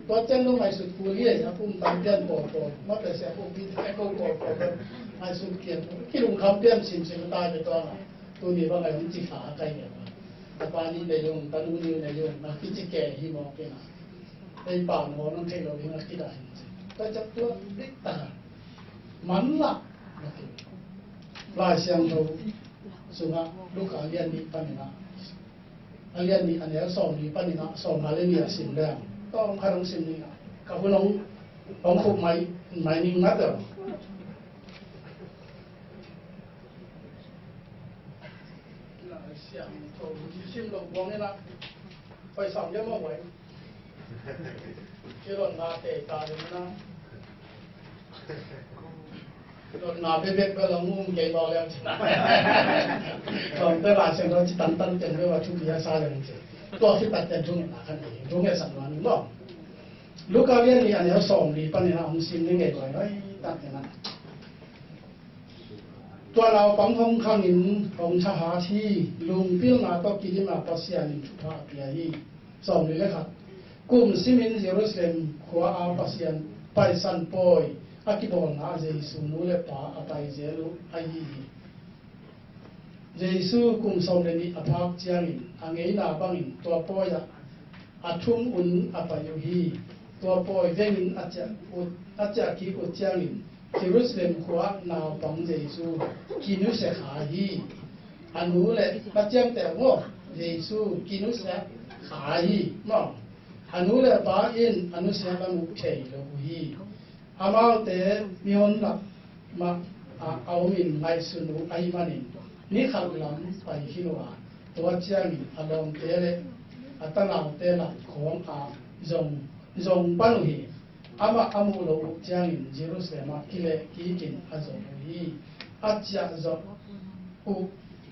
Tua ciang dong ngaihsut kul hi, a pum tam pian pawlpawl, mate sia pum pi te ko pawlpawl, ngaihsut kian, kilungkham pian simsim ta ve tua. Tuni bang ai hong ci kha a kai ve. A pa ni nei zong, ta nu ni nei zong, na kici ke hi mawk kei na. Ei pa maw nong thei lo ding a kidai. Tua ciang tua dik ta. Manlah. Lai Siangtho sungah Luka a lian nih panin ah, a lian nih a neu sawmli panin ah sawmnga le nih ah sim leng. Tawm khat hong sim ning ah ka hun hong, hong khuk mai, mai ning ngat ah. Lai Siangtho sim lo buang in ah. Pai sam le mawh vai. Kilon na te ta le na. Kilon na bebek ba la ngum kei ba le na. Kilon te la seng lo ci tan tan ten le wa thu bia sa le ci. Tua fi tat ten thu na kan ni. Thu nge sam na ni lo. Luka lian ni an ya sawmli panin ah hong sim ni ngei vai vai tat na. Tua naupang hong khangin hong thahat hi, lungpilna tawh kidimna Pasian in thupha a pia hi. Sawmli le khat. Kum simin Jerusalem khua a Pasian Paisan Pawi a kibawlna ah Jesu nu le pa a pai zel uh ahi hi. Jesu kum sawm le nih a phak ciangin a ngeina bangin tua pawi ah a thum un a pai uh hi. Tua pawi vengin a ciah ut, a ciah kik uh ciangin Jerusalem khua naupang Jesu kinusia kha hi. A nu le, na ciamteh maw, Jesu kinusia kha hi maw. A nu le pa in a nusia lam uh thei lo uh hi. Amaute mihon lak mah a, a omin ngaihsun uh ahih manin ni khat lam pai khin uh a, tua ciangin a lawmte le a tanaute lak khawng a zong, zong pan uh hi. Amah a muh loh uh ciangin Jerusalem ah kileh kikin a zong uh hi. A ciah zawh uh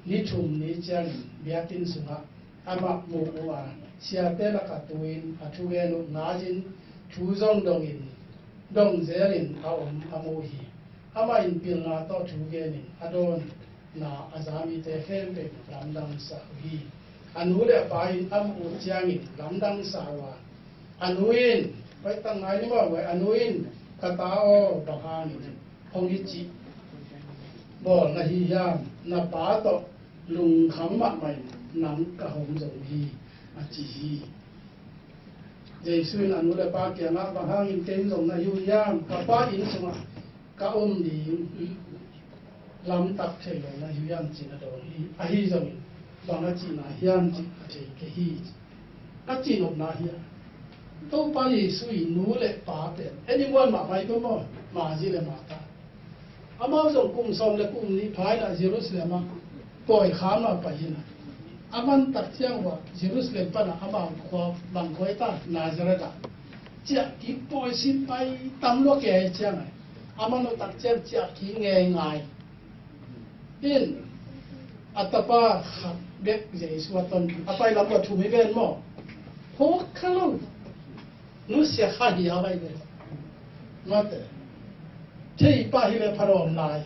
ni thum ni ciangin biakinn sungah amah mu uh a, siate lakah tu-in a thugen uh ngai-in thu zong dongin, dong zelin a om a mu hi. Amah in pilna tawh thugenin a dawnna a za mite khempeuh lamdangsa uh hi. A nu le a pa in a muh uh ciangin lamdangsa uh a, a nu in Pai tang ngai ni maw, a nu in, "Ka ta aw, bang hangin hong hi cih bawl na hi hiam? Na pa tawh lungkham mahmah in nang ka hong zong hi," a ci hi. Jesu in a nu le pa kiangah, "Bang hangin kei zong na hi uh hiam? Ka pa inn sungah ka om ding lamtak thei lo na hi uh hiam?" ci-in a dong hi. Ahi zongin, "Bang a cihna hiam cih ka thei kei hi," ci. Ka cihnopna hi a, Topa Jesu i nu le pa pen en i muan mahmah i pia maw, Mari le Martha. Amau zong kum sawm le kum nih pha in ah Jerusalem ah pawi kham a pai in ah, a man tak ciang uh ah Jerusalem pan ah amau khua bang khua hi ta, Nazareth ah ciah kik pawi sin pai tam lua kei ciang ah, a man uh tak ciang ciah kik ngeingai in, a tapa khat bek Jesu a ton, a pai lam uh a thum hi ven maw? Phawk kha lo. Nusia kha hi a vai ve. Mate. Thei pah hi le pha dawm lai.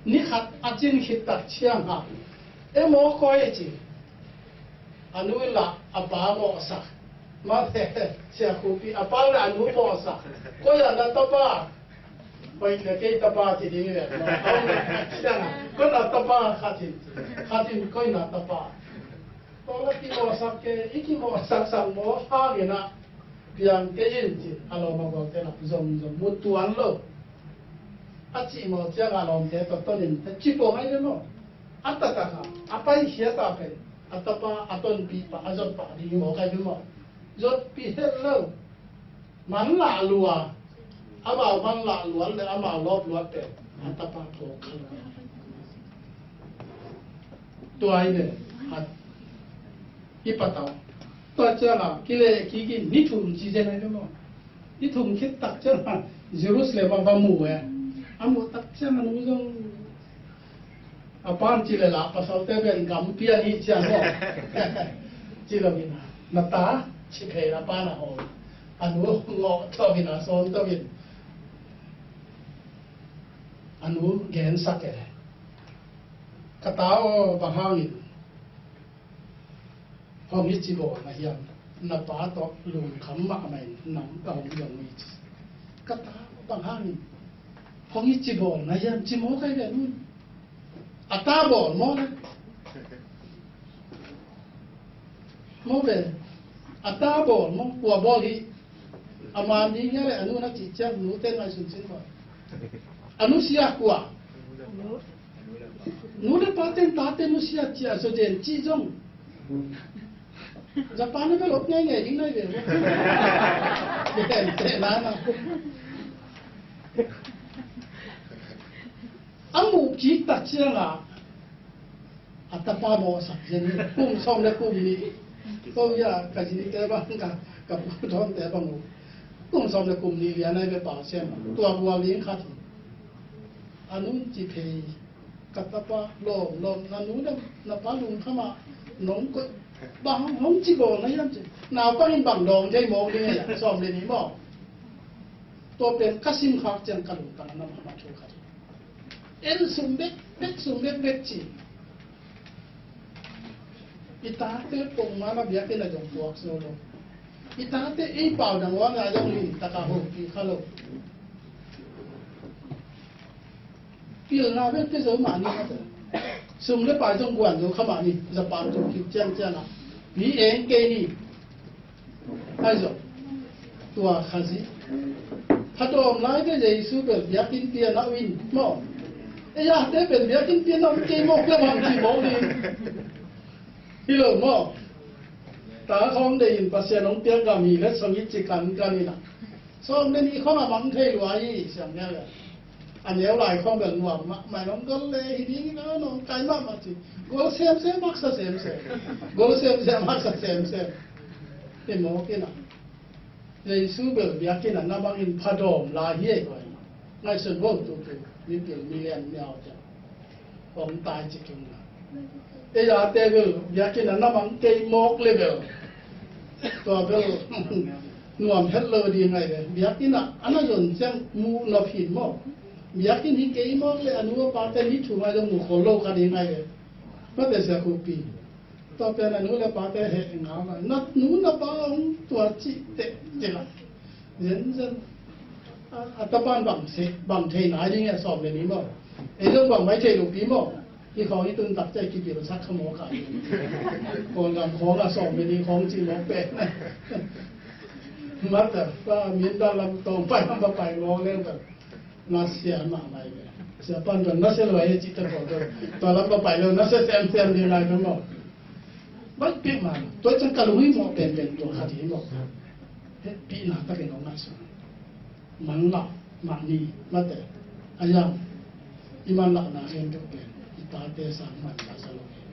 Ni khat a cin khit tak ciang ah, "E maw koi," ci. A nu in lah a pa mawhsak. Mate, Sia Khupi, a pa lah a nu mawhsak. "Koi ah na tapa?" "Koi le kei tapa," ci ding hi ve. "Koi na tapa?" Khat in, khat in, "Koi na tapa?" Tawh la kimawhsak kei, i kimawhsak sak maw hangin ah piang kei in, ci a lawm a gualte lah zong zong mu tuan lo. A cih mawh ciang a lawmte tawh tonin ci pawh ngai ve maw? A taktak a, a paikhiat a pen a tapa a tonpih pah, a zot pah ding hi maw kai ve maw? Zotpih het lo. Man lah lua, amau man lah luat le amau lawp luat pen a tapa phawk kha lo. Tua hi ve, a, i patau. Tua ciang a, kileh kik in ni thum ci zen ai ve maw? Ni thum khit tak ciang a, Jerusalem a va mu e. A muh tak ciang a nu zong A pan ci le lah, pasalte pen gam pian hi ciang maw? Ci lo in a, "Na ta," ci phei a pan a hawm. A nu ngawh to in a, sawm to in. A nu gensak e. "Ka ta aw, bang hangin hong hi ci bawl na hiam? Na pa tawh lungkham mahmah in nang ka hong zong hi," ci. "Ka ta, bang hangin hong hi ci bawl na hiam?" ci maw kai ve nun. A ta bawl maw le? Maw ve. A ta bawl maw? Kua bawl hi? A man ding hia le a nu na cih ciang nu ten ngai sun sin bawl. A nusia kua? Nu le pa ten tate nusia ci a, so den ci zong. Japan na bel op ngai ngai ding nai ve. Den te na na. A muh kik tak ciang a, a tapa mawhsak zen hi. Kum sawm le kum nih. Ko ya ka zi te bang ka, ka pu dawn te bang uh. Kum sawm le kum nih lian ai ve pau siam. Tua bual ding khat hi. A nun ci phei, "Ka tapa, lawm, lawm, na nu na, na pa lungkham a nong koih, bang hong ci bawl na hiam?" ci. Naupang in bang dawng thei mawk ding a, sawm le nih maw? Tua pen ka sim khak ciang ka lungtang a na mahmah thu khat hi. En sum bek bek, sum bek bek ci. I tate pongman a biakinn a zong puak zo lo. I tate ei pau dang uang a zong lim taka hopih kha lo. Pilna bek te zo mah ni. Sum le pai zong guan zo kha mah ni. Japan tung kik ciang ciang a, mi eng kei ni. Ai zo. Tua Khazih. Phadawm lai ve Jesu bel biakinn pian a uh in maw? Ei a te bel biakinn pian a uh in kei mawk le bang ci mawk ni. Hi lo maw? Ta khawng dei in Pasian hong piak gam hi le song hi ci kan kan in a. Sawm le nih khawng a mang thei lua hi siam nia le. A neu lai khawng bel nuam mahmah in hong gol le hi ding in a nong kai mahmah ci. Gol semsem, haksa semsem. Gol semsem, haksa semsem. Hi mawk in a. Jesu bel biakinn a na bangin phadawm lai hi ei koi. Ngaihsun bo tu tu, mipil milian miau te. Hong tai ci tung la. Ei a te bel biakinn a na bang kei mawk le bel. Tua bel nuam het lo ding ngai ve. Biakinn a, a na zon ciang mu nop hin maw? Biakinn hi kei mawk le a nu a pa te ni thu ngai zong mu khol lo kha ding ngai ve. Mate Sia Khupi. Tua pen a nu le pate heh ngam a, na nu na pa hong tua cih teh teh a. Zenzen a, a tapan bang se, bang thei nai ding e, sawm le nih maw? Ei zong bang mai thei lo pi maw? Hih khawng i tun tak ciang kipilsak kha mawk a. Kawlgam khawng a sawm le nih khawng ci mawk pen. Mata pa min da lam tawng pai lam pa pai mawk leng ta. Nasia mahmah hi ve. Sia pan tua nasia lua hi cih te pawl tua, tua lam pa pai lo nasia semsem ding lai ve maw? Baih pek mah lo. Tua ciang ka lunghimawh penpen tua khat hi maw? Hehpihna takin hong ngaihsun. Manlah mahni mate a yang i manlahna khempeuh pen i tate sang manlah sa lo hi.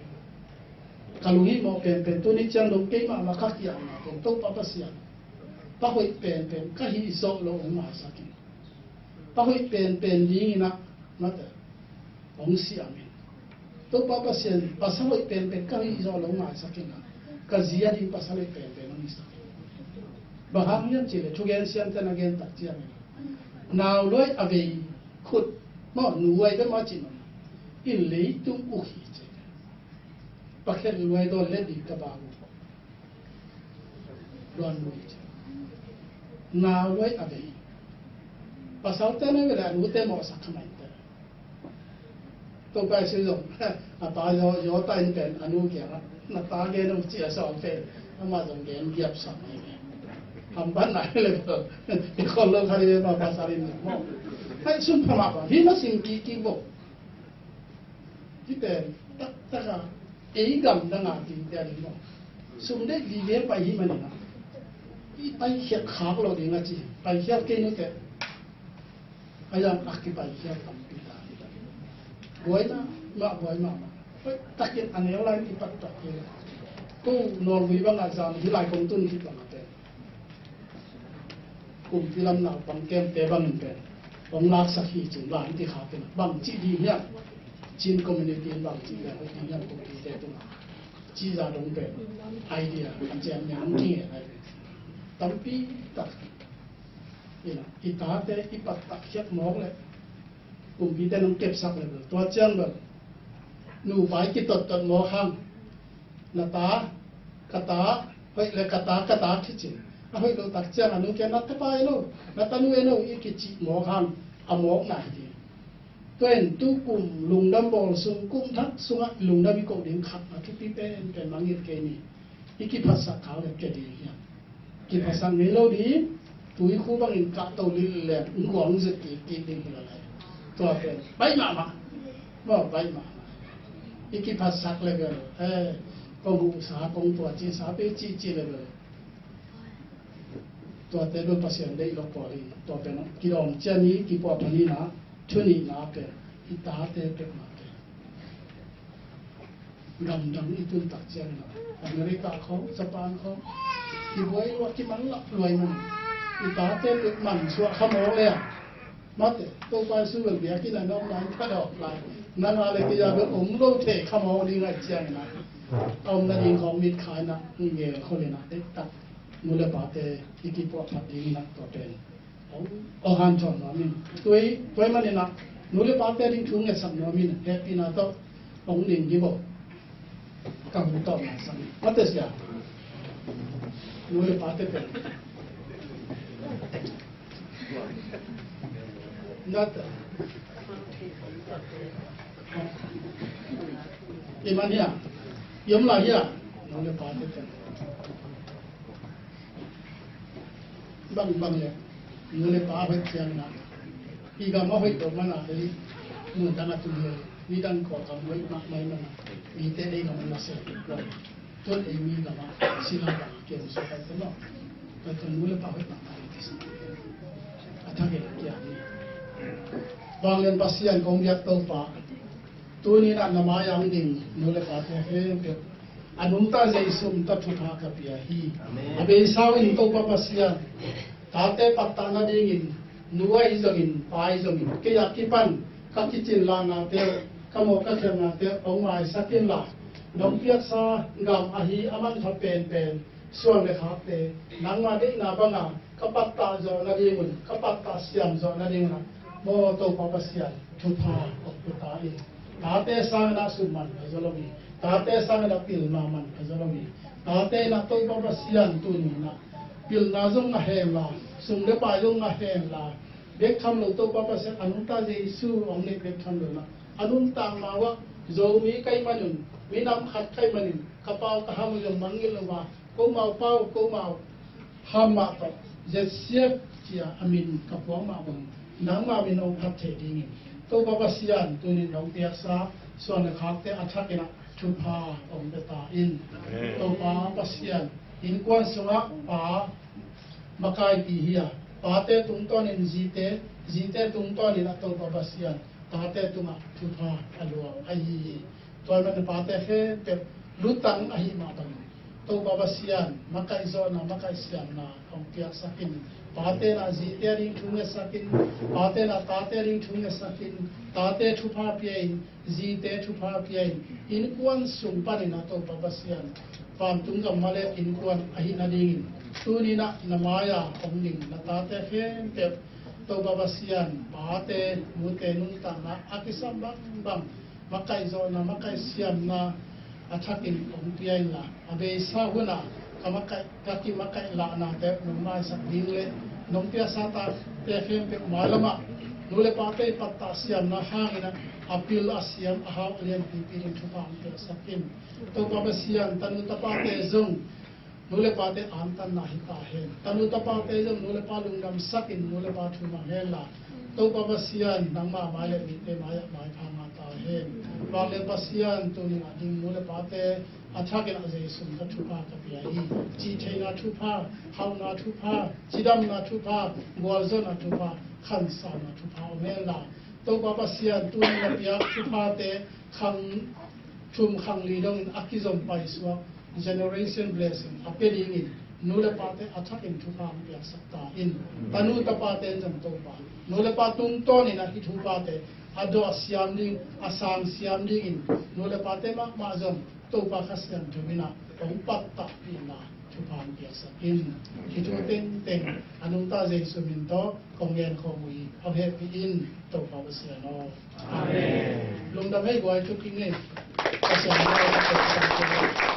Ka lunghimawh penpen tuni ciang dong keimah mah kha kiangna pen Topa Pasian, pa hoih penpen ka hih zawh lo hong maisak in. Pa hoih penpen dingin ah, mate, hong siam in. Topa Pasian, pasal hoih penpen ka hih zawh lo hong maisak in ah, ka zi a ding pasal hoih penpen hong hisak in. Bang hang hiam cih leh thugen siamte na gen tak ciangin ah, nau luai a vei khut maw, nu huai bek maw cih maw, in leitung uk hi ci. Pakhiat luai dawn let ding ka bang uh. Luan lui ci. Nau luai a vei. Pasalte na vei le a nute mawhsak kha mai te. Topa Jesu zong a ta yaw, yaw ta in pen a nu kiangah na ta gen uh ci a sawm pen. Amah zong gen giap sak mai ve. Hambat nai le ko. I khol lo kha le ma pasal in maw. Hai sum pha mah bang. Hi ma sim kiki bo. Hih pen taktak a ei gamdang a dingte a ding maw? Sum deih vive pai hi manin ah, i paikhiat khak lo ding a ci. Paikhiat kei nute a yang a kipaikhiat tampi ta. Buai mahmah, buai mahmah. Hoih takin a neu lai kipat tak hi. Ko nawlvui bangah zan hi lai kong tun khit bangah pen kumpi lam naupang camp-te bangin pen hong laksak hi cin, van ti kha pen bang ci ding hiam? Chin community in bang ci pen hoih ding hiam kumpite tungah? Ci za dong pen idea a ciam niam hong kingen ai pen tampi tak. Ina, i tate i pattah khiat mawk leh kumpite nong kepsak leh bel tua ciang bel nupa i kitottot mawk hang. Na ta, ka ta, hoih le ka ta, ka ta khicin. A hoih lo tak ciang a nu kiang na tapa en o, na tanu en o i kicih mawk hang, a mawk nai ding. Tua in tu kum lungdam bawl sung, kum thak sungah lungdam i koh ding khat a thupi pen pen mangngilh kei ni. I kiphatsak kha le kia ding hiam? Kiphatsak ngei lo ding, tuikhu bangin kahto lil leng, nguang zet kik kik ding hi lo lai. Tua pen baih mahmah. Maw, baih mahmah. I kiphatsak le bel, eh, kong huhsa, kong tua cihsa pe cihcih le bel. Tuate bel Pasian deih lo pawl hi, tua pen kidawm cian hi, kipuah phan hi na, thu nihna pen, i tate peuhmah pen. Gamdang i tun tak ciangin ah America khawng, Japan khawng, kibuai lua, kimanlah luai man. I tate peuh mansuah kha mawk le ah. Mate, Topa Jesu bel biakinn ah na om lai, ka dawk lai. Nang a le kei a bel om lo thei kha mawk ding ahih ciangin ah, a omna ding khawng mit kha in ah, ngel khol in ah, deihtak nu le pate i kipuah phat dingin ah tua pen hong, hong hanthawn nuam in. Tua, tua ahih manin ah nu le pate ding thu ngetsak nuam in, hehpihna tawh hong ding dih bo. Ka hong tawh ngai sang in. Mate sia. Nu le pate pen. Nate. I man hia. I om lai hia. Nu le pate pen. Bangbang le nu le pa hoih ciangin ah, i gam a hoih lo man a, ei mundang a tung hi, midang Kawlgam hoih mahmah hi man a, mite ei gam a na se. Tuan ei mi gam a sila bang a kem suak ai te maw. Tua tua nu le pa hoih mahmah hi, a thak in a kiam hi. Vanglian Pasian kong biak Topa, tuni in ah na mai-ah hong ding nu le pate khempeuh a nungta Jesu min tawh thupha ka pia hi. Amen. A beisa in Topa Pasian, tate pattah nadingin nu ahi zongin pa ahi zongin kei a kipan ka kicin lahnate uh, ka mawh ka khelhnate uh hong maisak inla, nong piaksa gam ahi a manpha penpen suang le khakte nangma deihna banga ka pattah zawh nadingun, ka pattah siam zawh nadingun ah, maw Topa Pasian, thupha hong pia ta in. Tate sangin ah sum man pha zaw lo hi. Tate sangin ah pilna man pha zaw lo hi. Tate in ah Topa Pasian tuni in ah pilna zong na hemla, Sum le pai zong ngah hen la, bek tham lo Topa Pasian, a nungta Jesu hong neih bek tham lo na. A nuntak ma uah, Zomi ka hih manun, minam khat ka hih manin, ka pau ka ham uh zong mangngilh lo a, komau pau, komau ham mah tawh, Z C F ci-a a min ka puak mah bang, nangma min hong phat theih dingin Topa Pasian, tunin nong piaksa suan le khakte a thakin ah thupha hong pia ta in. Amen. Topa Pasian, innkuan sungah pa makaipi hi a, pate tungtawnin zite, zite tungtawnin a Topa Pasian, tate tungah thupha a luang ahi hi. Tua ahih manin pate khempeuh lutang ahih mah bangin Topa Pasian, makaih zawhna, makaih siamna hong piaksak in. Pate na zite ading thu ngetsak in, pate na tate ading thu ngetsak in, tate thupha pia in, zite thupha pia in, innkuan sung panin a Topa Pasian, vantung gam mah le innkuan ahih nadingin, tuni-in ah na mai-a hong ding na tate khempeuh, Topa Pasian, pate, nute nuntakna a kisam bangbang, makaih zawhna, makaih siamna a thakin hong pia inla, a beisa hunah ka makaih, ka kimakaih lahnate nong maisak ding le, nong piaksa tate khempeuh mailamah nu le pate i pattah siamna hangin ah a pil a siam a hau a lianpipi ding thupha hong piaksak in. Topa Pasian, tanu tapate zong nu le pate antanna hi ta hen. Tanu tapate zong nu le pa lungdamsakin nu le pa thu mang hen la, Topa Pasian, nangma mai le mite mai-ah maipha ngah ta hen. Vanglian Pasian, tuni-in ah ding nu le pate a thakin ah Jesu min tawh thupha ka pia hi. Cihtheihna thupha, hauhna thupha, cidamna thupha, gualzawhna thupha, khansauna thupha om hen la, Topa Pasian, tuni-in na piak thuphate khang thum khang li dongin a kizom paisuak, generation blessing a pia dingin nu le pate a thakin thupha hong piaksak ta in. Tanu tapate in zong Topa, nu le pa tungtawnin ah hih thuphate a dawh siam ding, a sang siam dingin nu le pate mahmah zong Topa Kha Siangtho in ah hong pattahpih inla, thupha hong piaksak in. Hih thu tengteng a nungta Jesu min tawh kong genkhawm uh hi. Hong hehpih in, Topa Pasian aw. Amen. Lungdam hei, guai, thuk ing ei. Pasian in hong hehpih in.